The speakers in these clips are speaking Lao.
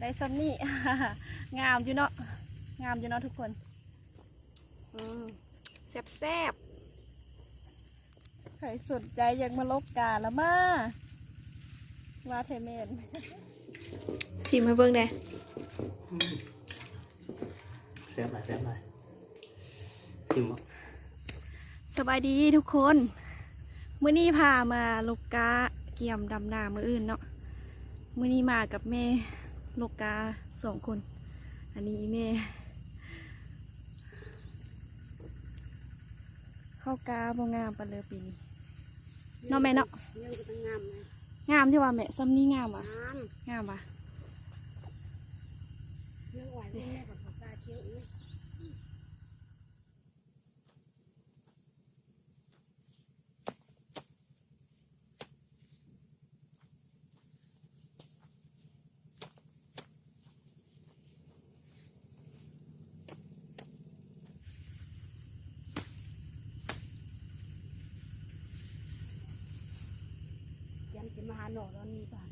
ໄດ້ຊ່ຳນີ້ ງາມຢູ່ເນາະ ງາມຢູ່ເນາະທຸກຄົນ. ອືມ ແຊບໆ. ໃຜສົນໃຈຢາກມາລົກກາລະມາ ວ່າແທ້ແມ່ນ. ຊີມໃຫ້ເບິ່ງແດ່. ອືມ ແຊບຫຼາຍ ແຊບຫຼາຍ. ຊິມບໍ່? ສະບາຍດີທຸກຄົນ. ມື້ນີ້ພາມາລົກກ້າກຽມດຳນາມື້ອື່ນເນາະ. ມື້ນີ້ມາກັບແມ່ລົກກ້າສອງຄົນ. ອັນນີ້ອີ່ແມ່. ເຂົ້າກ້າບໍ່ງາມປານໃດປີນີ້ເນາະແມ່ເນາະ. ຍັງກໍຕ້ອງງາມນະ. ງາມຢູ່ຫວາແມ່? ຊ່ຳນີ້ງາມຫວາ? ງາມ ງາມຫວາ? ຍັງອ່ອນຢູ່ແມ່ກໍເຂົ້າກ້າຂຽວອີກ. ຢ້ານຊິມາຫານ້ອງດອນນີ້ບ້ານ.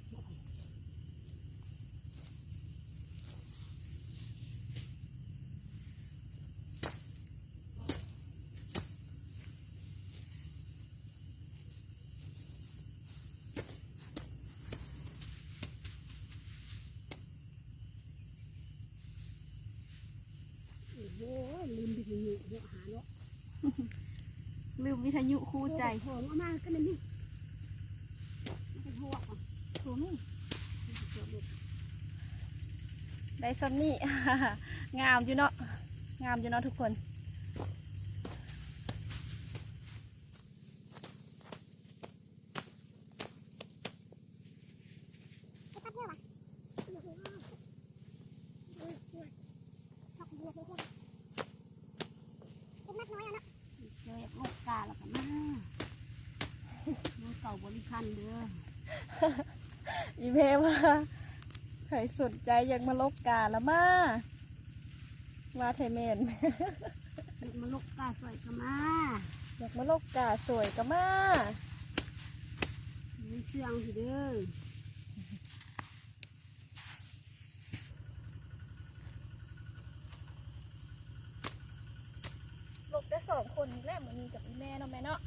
ໂອ້ໂຫ ລືມວິທະຍຸເນາະ ຫາເນາະ ລືມວິທະຍຸຄູ່ໃຈ. ໂທມາ ມາກັນນີ້ ມາເປັນຫົວກ່ອນ ໂທມາ. ໄດ້ຊ່ຳນີ້ ງາມຢູ່ເນາະ ງາມຢູ່ເນາະທຸກຄົນ. ເຈົ້າຢາກລົກກາແລ້ວກໍມາ ມືເກົ່າບໍລິຄັນເດີ. ອີ່ແມ່ວ່າ ໃຜສົນໃຈຢາກມາລົກກາລະມາ ວ່າແທ້ແມ່ນ. ຢາກມາລົກກາສວຍກໍມາ ຢາກມາລົກກາສວຍກໍມາ ຢູ່ເຊື່ອງພີ້ເດີ. ລົກແຕ່ສອງຄົນນີ້ແຫຼະ ມື້ນີ້ກັບອີ່ແມ່ເນາະແມ່ເນາະ.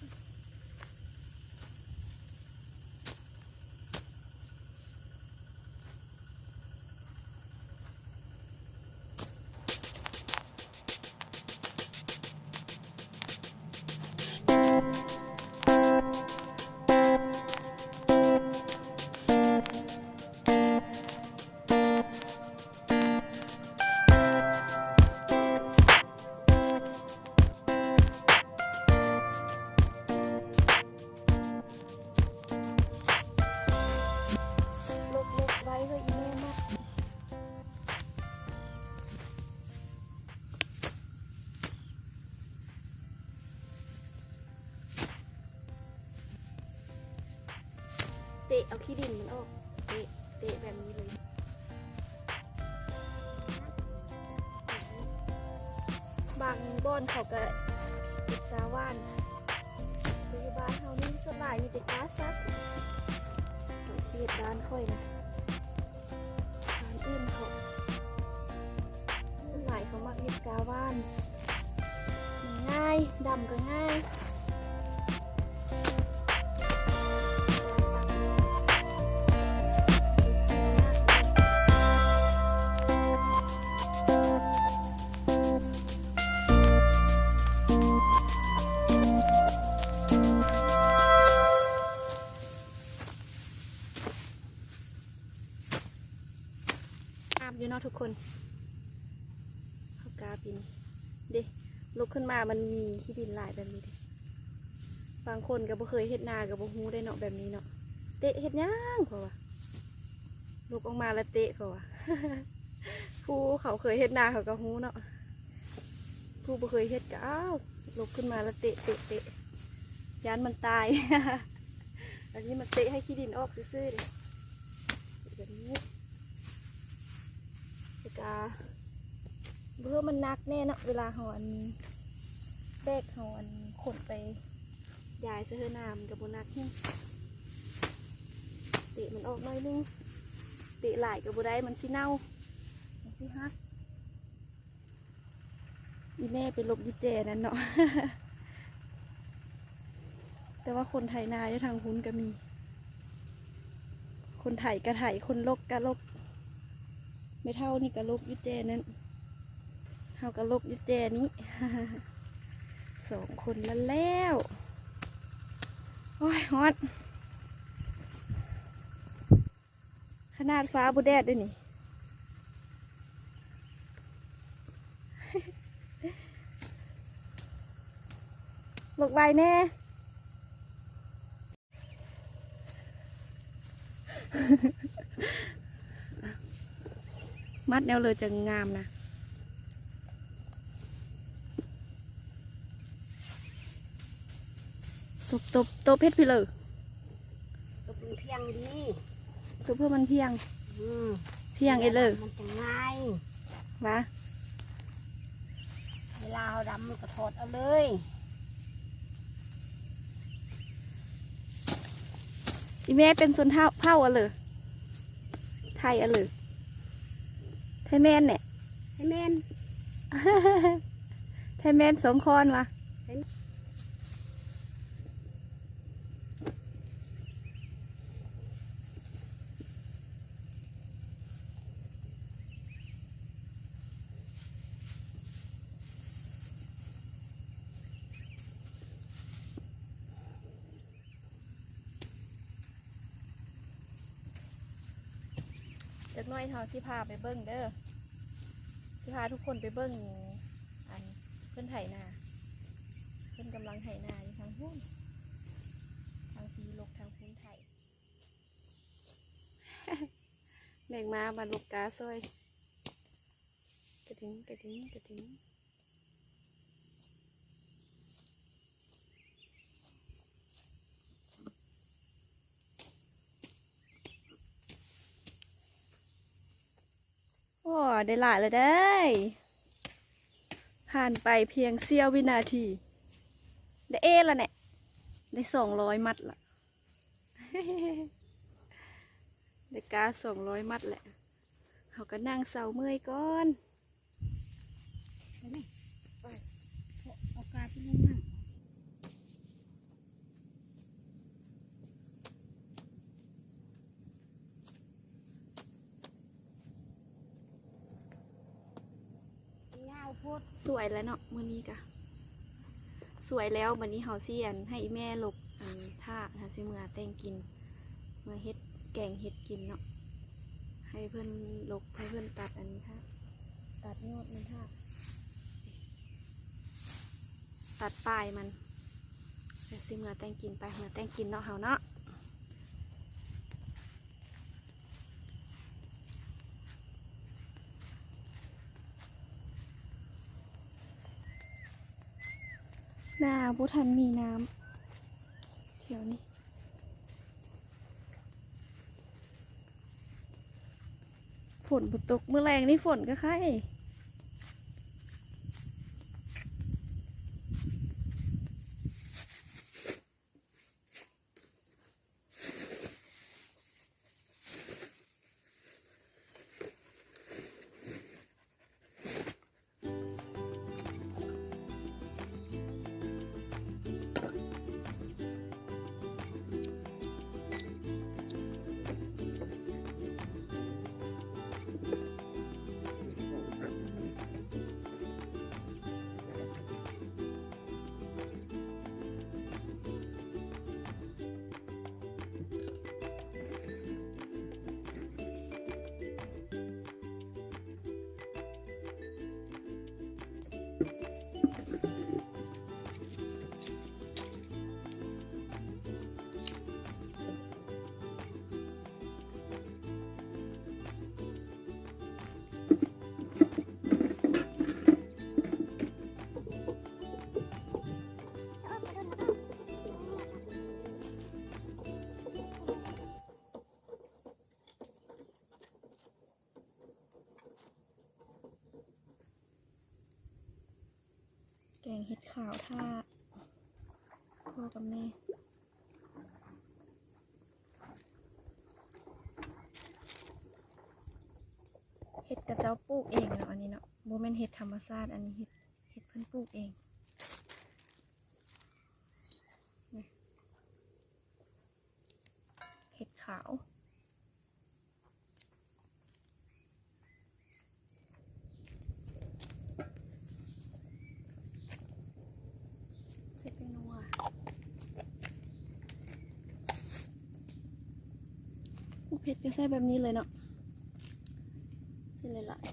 ລົກໆ ໄວ້ເຮີຍ ອີ່ແມ່ມັກ. ເຕະເອົາຂີ້ດິນມັນອອກ ເຕະ ເຕະແບບນີ້ເລີຍ. ບາງບ່ອນເຂົາກະເຮັດກາຫວ່ານ ແຕ່ຢູ່ບ້ານເຮົານີ້ສ່ວນຫຼາຍມີແຕ່ກາສັດ ເຂົາຊິເຮັດບ້ານຂ້ອຍນະ. ບ້ານອື່ນເຂົາ ສ່ວນຫຼາຍເຂົາມັກເຮັດກາຫວ່ານ ມັນງ່າຍ ດຳກໍງ່າຍ. ງາມຢູ່ເນາະທຸກຄົນ ເຂົ້າກ້າປີນີ້ເດ້. ລົກຂຶ້ນມາມັນມີຂີ້ດິນຫຼາຍແບບນີ້ເດ້. ບາງຄົນກໍບໍ່ເຄີຍເຮັດນາກໍບໍ່ຮູ້ໄດ້ເນາະ ແບບນີ້ເນາະ. ເຕະເຮັດຫຍັງ ເຂົາວ່າ ລົກອອກມາແລ້ວເຕະ ເຂົາວ່າ. ຜູ້ເຂົາເຄີຍເຮັດນາເຂົາກໍຮູ້ເນາະ. ຜູ້ບໍ່ເຄີຍເຮັດກໍ ອ້າວ ລຸກຂຶ້ນມາແລ້ວເຕະ ເຕະ ເຕະ ຢ້ານມັນຕາຍ. ອັນນີ້ມັນເຕະໃຫ້ຂີ້ດິນອອກຊື່ໆເດ້ ແບບນີ້. ແລ້ວກະ ເພື່ອມັນໜັກແນ່ເນາະ ເວລາເຮົາອັນ ແບກ ເຮົາອັນ ຂົນໄປຢາຍໃສ່ເຮືອນາ ມັນກໍບໍ່ໜັກແຮງ. ເຕະມັນອອກໜ້ອຍໜຶ່ງ. ເຕະຫຼາຍກໍບໍ່ໄດ້ ມັນຊິເນົ່າ ມັນຊິຫັກ. ອີແມ່ໄປຫຼົບຢູ່ແຈນັ້ນເນາະ ແຕ່ວ່າຄົນໄຖນາຢູ່ທາງພຸ້ນກໍມີ ຄົນໄຖກໍໄຖ ຄົນຫຼົບກໍຫຼົບ. ແມ່ເຖົ້ານີ້ກໍຫຼົບຢູ່ແຈນັ້ນ ເຮົາກໍຫຼົບຢູ່ແຈນີ້ ສອງຄົນລະແລ້ວ. ໂອ້ຍ ຮ້ອນ ຂະໜາດຟ້າບໍ່ແດດເດ້ນີ້ ຫຼົບໄວແດ່. ມັດແນວເລີຈັ່ງງາມນະ ຕົບ ຕົບ ຕົບເຮັດພີ້ເລີ. ຕົບມັນພຽງດີ ຕົບເພື່ອມັນພຽງ. ອືມ ພຽງເອເລີ ມັນຈະງ່າຍ ຫວາ ເວລາເຮົາດຳມັນກໍຖອດເອົາເລີຍ. ອີແມ່ເປັນຊົນເຜົ່າ ເຜົ່າອະເລີ ໄທອະເລີ ໄທແມນແຫຼະ ໄທແມນ ໄທແມນສົມຄອນຫວາ. ຈັກໜ້ອຍເຮົາຊິພາໄປເບິ່ງເດີ ຊິພາທຸກຄົນໄປເບິ່ງ ອັນ ເພິ່ນໄຖນາ ເພິ່ນກຳລັງໄຖນາຢູ່ທາງພຸ້ນ ທາງພີ້ຫຼົບ ທາງພຸ້ນໄຖ. ແມ່ງມາ ມາຫຼົບກາຊ່ອຍ ກະດິງ ກະດິງ ກະດິງ. ໂອ້ ໄດ້ຫຼາຍແລ້ວເດ້ ຜ່ານໄປພຽງເສ້ຽວວິນາທີ ໄດ້ເອລະແນະ ໄດ້ສອງຮ້ອຍມັດລະ ໄດ້ກາສອງຮ້ອຍມັດແຫຼະ ເຮົາກໍນັ່ງເຊົາເມື່ອຍກ່ອນ. ໄປແມ່ ໄປ ເອົາກາໄປລົງນ້ຳ. ຍາວໂພດ. ສວຍແລ້ວເນາະ ມື້ນີ້ກະສວຍແລ້ວ. ບັດນີ້ເຮົາຊິ ອັນ ໃຫ້ອີ່ແມ່ຫຼົບ ອັນ ຖ້າ ຖ້າຊິເມືອແຕ່ງກິນ ເມືອເຮັດແກງເຫັດກິນເນາະ ໃຫ້ເພິ່ນຫຼົບ ໃຫ້ເພິ່ນຕັດອັນນີ້ຖ້າ ຕັດຍອດມັນຖ້າ ຕັດປາຍມັນ ແລ້ວຊິເມືອແຕ່ງກິນໄປ ເມືອແຕ່ງກິນເນາະເຮົາເນາະ. ນາບໍ່ທັນມີນ້ຳແຖວນີ້ ຝົນບໍ່ຕົກ ມື້ແລງນີ້ຝົນກະໄຄ. ແກງເຫັດຂາວຖ້າພໍ່ກັບແມ່. ຂະເຈົ້າປູກເອງເນາະ ອັນນີ້ເນາະ ບໍ່ແມ່ນເຫັດທຳມະຊາດ ອັນນີ້ເຫັດ ເຫັດເພິ່ນປູກເອງ ນີ້ ເຫັດຂາວ. ໃສ່ແປ້ງນົວ ເຜັດກໍໃສ່ແບບນີ້ເລີຍເນາະ ໃສ່ຫຼາຍໆ.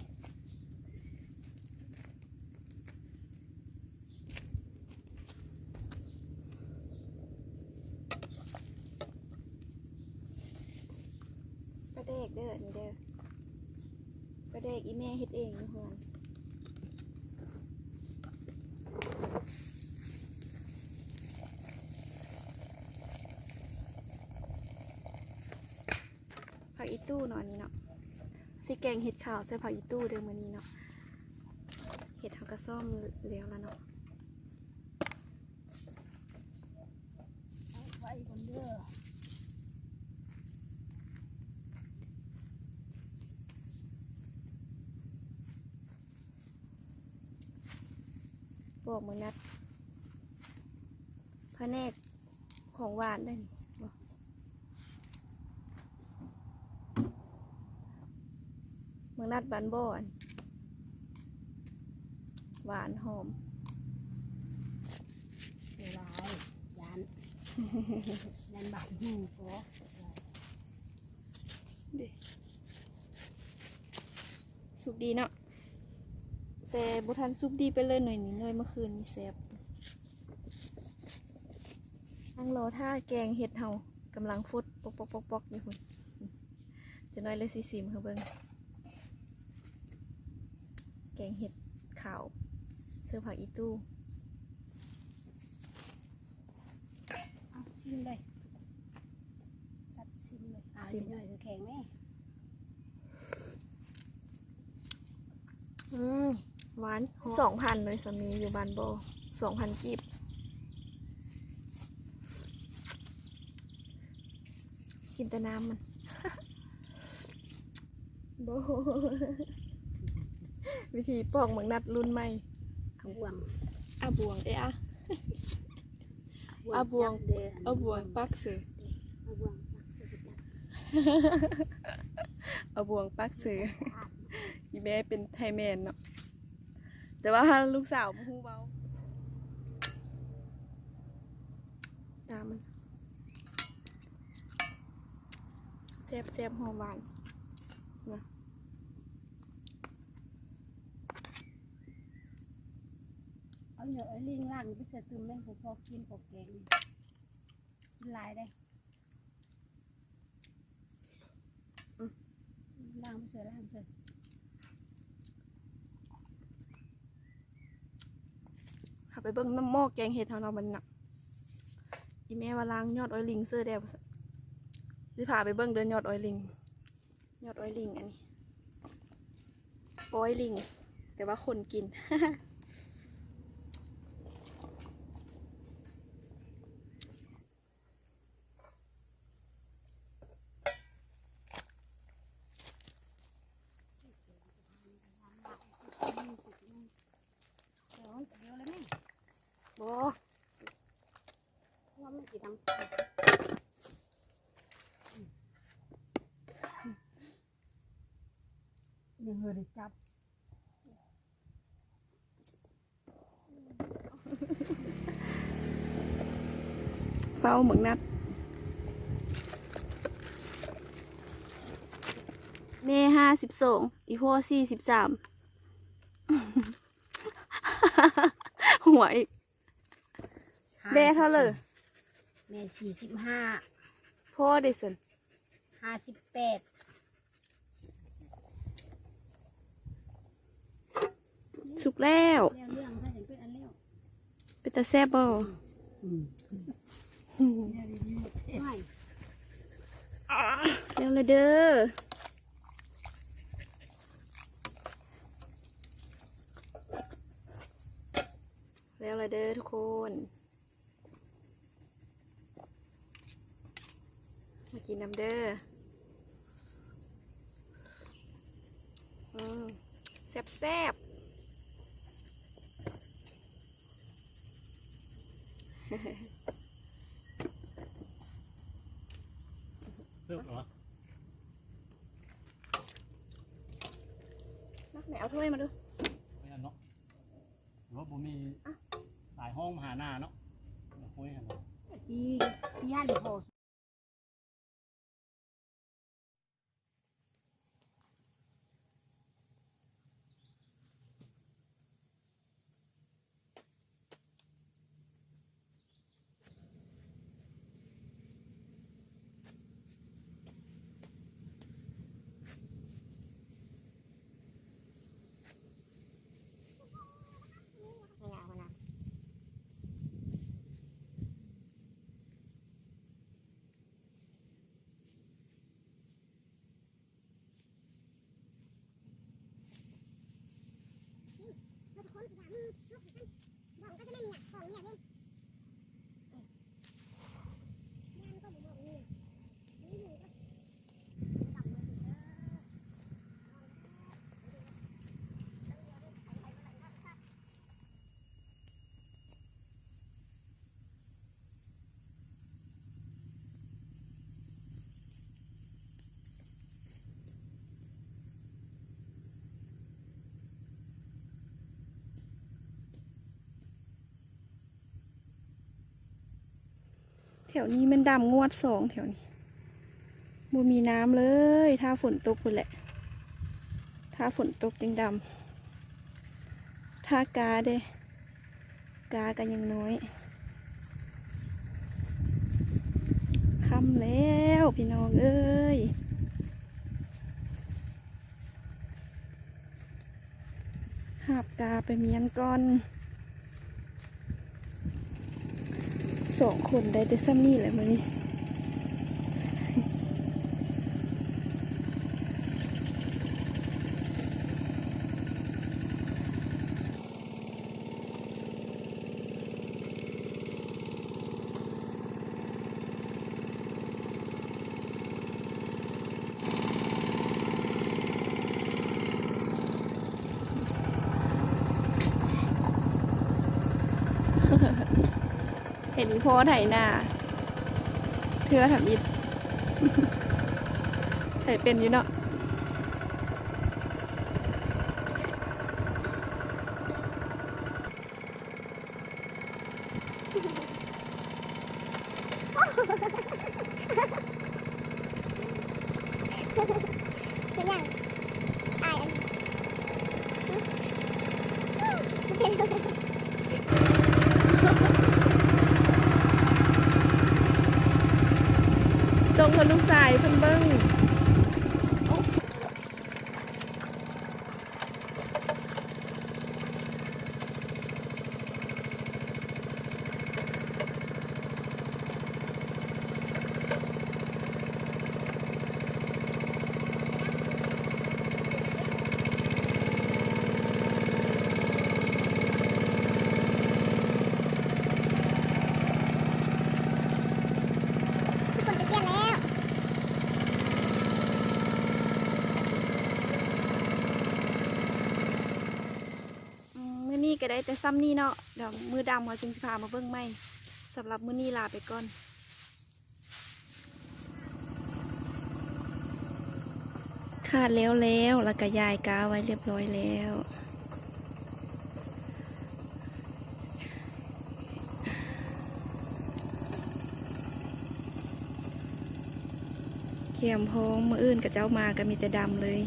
ປາແດກເດີ ອັນນີ້ເດີ ປາແດກອີ່ແມ່ເຮັດເອງຢູ່ເຮືອນ. ຜັກອີ່ຕູເນາະ ອັນນີ້ເນາະ ຊິແກງເຫັດຂາວໃສ່ຜັກອີ່ຕູເດີມື້ນີ້ເນາະ. ເຫັດເຮົາກໍສ້ອມແລ້ວລະເນາະ ໄວ້ກ່ອນເດີ. ປອກໝາກນັດ ພະແນກຂອງຫວານໄດ້ນີ້ ໝາກນັດບານບໍ່ ອັນ ຫວານຫອມ ບໍ່ຫຼາຍ ຢ້ານ ຢ້ານບາດຫູກໍ ເດ້ ສຸກດີເນາະ ແຕ່ບໍ່ທັນສຸກດີໄປເລີຍ ໜ່ວຍນີ້ ໜ່ວຍເມື່ອຄືນນີ້ແຊບ. ນັ່ງລໍຖ້າແກງເຫັດເຮົາກຳລັງຟົດປອກໆໆໆຢູ່ພຸ້ນ ຈັກໜ້ອຍເລີຍຊິຊິມໃຫ້ເບິ່ງ ແກງເຫັດຂາວໃສ່ຜັກອີ່ຕູ່. ເອົາ ຊິມເລີຍ ຕັດຊິມເລີຍ ເອົາ ຊິມ ຈັກໜ້ອຍຊິແຂງແດ່. ອືມ ຫວານ ສອງພັນເລີຍ ສາມີຢູ່ບ້ານບໍ່ ສອງພັນກີບ ກິນແຕ່ນ້ຳມັນ ບໍ່ ວິທີປອກໝາກນັດລຸ້ນໃໝ່ ອາບວງ ອາບວງເດ ອາ ອາບວງ ອາບວງ ອາບວງປັກເສີ ອາບວງປັກເສີ ອີ່ແມ່ເປັນໄທແມນເນາະ ແຕ່ວ່າລູກສາວບໍ່ຮູ້ເວົ້າ ຕາມັນ ແຊບໆ ຫອມຫວານນະ. ເອົາເໜືອໄອລິງລ້າງໄປໃສ່ຕື່ມແມ່ນພໍກິນພໍແກງ ມັນຫຼາຍເດ້. ອືມ ລ້າງເສືອ ລ້າງເສືອ ເຮົາໄປເບິ່ງນ້ຳໝໍ້ແກງເຫັດເຮົາເນາະ ມັນນະ ອີ່ແມ່ວ່າລ້າງຍອດອ້ອຍລິງເສີແດ່ ຊິພາໄປເບິ່ງເດີຍອດອ້ອຍລິງ ຍອດອ້ອຍລິງ ອັນນີ້ ອ້ອຍລິງ ແຕ່ວ່າຄົນກິນ. ບໍ່ ວ່າມັນຊິດັງ ຍັງບໍ່ໄດ້ຈັບ. ເຝົ້າໝາກນັດ ແມ່ຫ້າສິບສອງ ອີ່ພໍ່ສີ່ສິບສາມ ຫົວອີກ ແມ່ເທົ່າເລີ? ແມ່ສີ່ສິບຫ້າ ພໍ່ເດຊັ້ນ? ຫ້າສິບແປດ. ສຸກແລ້ວ ແລ້ວເລື່ອງ ຖ້າຈະເປັນອັນແລ້ວ ເປັນຕາແຊບບໍ່? ອືມ ແລ້ວລະເດີ ແລ້ວລະເດີທຸກຄົນ. ມາກິນນຳເດີ. ອືມ ແຊບໆ ເສີບແລ້ວຫວາ? ມາ ແມ່ເອົາຖ້ວຍມາດູ. ແມ່ນເນາະ. ຫຼືວ່າບໍ່ມີ ອ່ະ ສາຍຮ້ອງມາຫາໜ້າເນາະ. ໂອ້ຍ ຫັ້ນເນາະ ດີ ຢ້ານບໍ່ພໍ. ແຖວນີ້ແມ່ນດຳງວດສອງແຖວນີ້. ບໍ່ມີນ້ຳເລີຍ ຖ້າຝົນຕົກພຸ້ນແຫຼະ ຖ້າຝົນຕົກຈຶ່ງດຳ. ຖ້າກາເດ້ ກາກໍຍັງນ້ອຍ. ຄ່ຳແລ້ວພີ່ນ້ອງເອີຍ. ຫາບກາໄປມ້ຽນກ່ອນ. ສອງຄົນໄດ້ແຕ່ສ່ຳນີ້ແຫຼະມື້ນີ້. ເຫັນອີ່ພໍ່ໄຖນາເທື່ອທຳອິດ ໄຖເປັນຢູ່ເນາະ. ເປັນຫຍັງ? ອາຍອັນ ສົ່ງໃຫ້ລູກຊາຍເພິ່ນເບິ່ງ. ອືມ ມື້ນີ້ກໍໄດ້ແຕ່ຊ່ຳນີ້ເນາະ ດຽວມື້ດຳເຮົາຈຶ່ງຊິພາມາເບິ່ງໃໝ່. ສຳລັບມື້ນີ້ລາໄປກ່ອນ. ຄາດແລ້ວແລ້ວ ແລ້ວກໍຢາຍກາໄວ້ລຽບຮ້ອຍແລ້ວ. ກຽມພ້ອມ ມື້ອື່ນເຂົາເຈົ້າມາກໍມີແຕ່ດຳເລີຍ.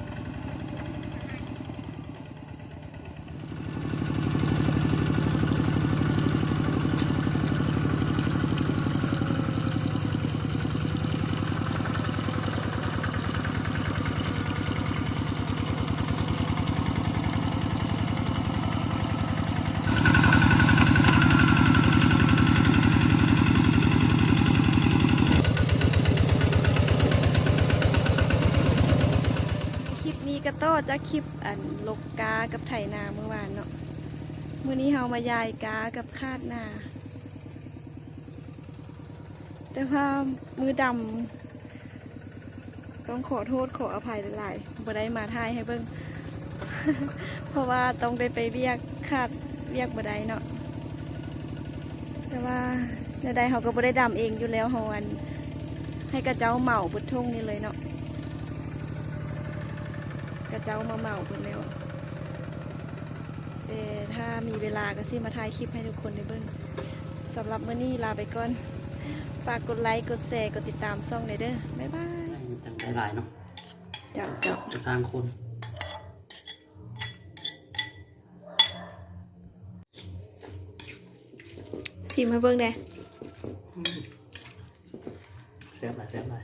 ອາຫານ ນີ້ກະຕໍ່ຈາກຄລິບອັນລົກກ້າກັບໄຖນາມື້ວານເນາະ. ມື້ນີ້ເຮົາມາຢາຍກ້າກັບຄາດນາ. ແຕ່ວ່າມືດຳ ຕ້ອງຂໍໂທດຂໍອະໄພຫຼາຍໆ ບໍ່ໄດ້ມາຖ່າຍໃຫ້ເບິ່ງ ເພາະວ່າຕ້ອງໄດ້ໄປວຽກ ຂາດວຽກບໍ່ໄດ້ເນາະ. ແຕ່ວ່າແນວໃດເຮົາກໍບໍ່ໄດ້ດຳເອງຢູ່ແລ້ວ ເຮົາອັນ ໃຫ້ເຂົາເຈົ້າເໝົາເບິດທົ່ງນີ້ເລີຍເນາະ ເຂົາເຈົ້າມາເໝົາເບິດແລ້ວ. ແຕ່ຖ້າມີເວລາກໍຊິມາຖ່າຍຄລິບໃຫ້ທຸກຄົນໄດ້ເບິ່ງ. ສຳລັບມື້ນີ້ລາໄປກ່ອນ. ຝາກກົດໄລ ກົດແຊ ກົດຕິດຕາມຊ່ອງແດ່ເດີ. ບາຍບາຍ. ຈັ່ງໄດ້ຫຼາຍເນາະ. ເຈົ້າ ເຈົ້າ. ຈະສ້າງຄົນ. ຊີມໃຫ້ເບິ່ງແດ່. ແຊບຫຼາຍ ແຊບຫຼາຍ.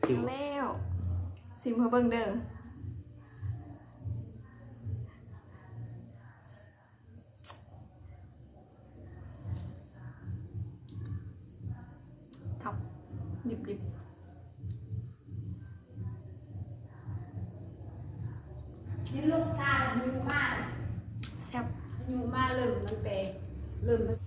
ຊີມແລ້ວ. ຊີມໃຫ້ເບິ່ງເດີ. ທັບ ດິບໆ. ແຊບ. ອາຍຸມາເລີ່ມຕັ້ງແຕ່ ເລີ່ມຕັ້ງ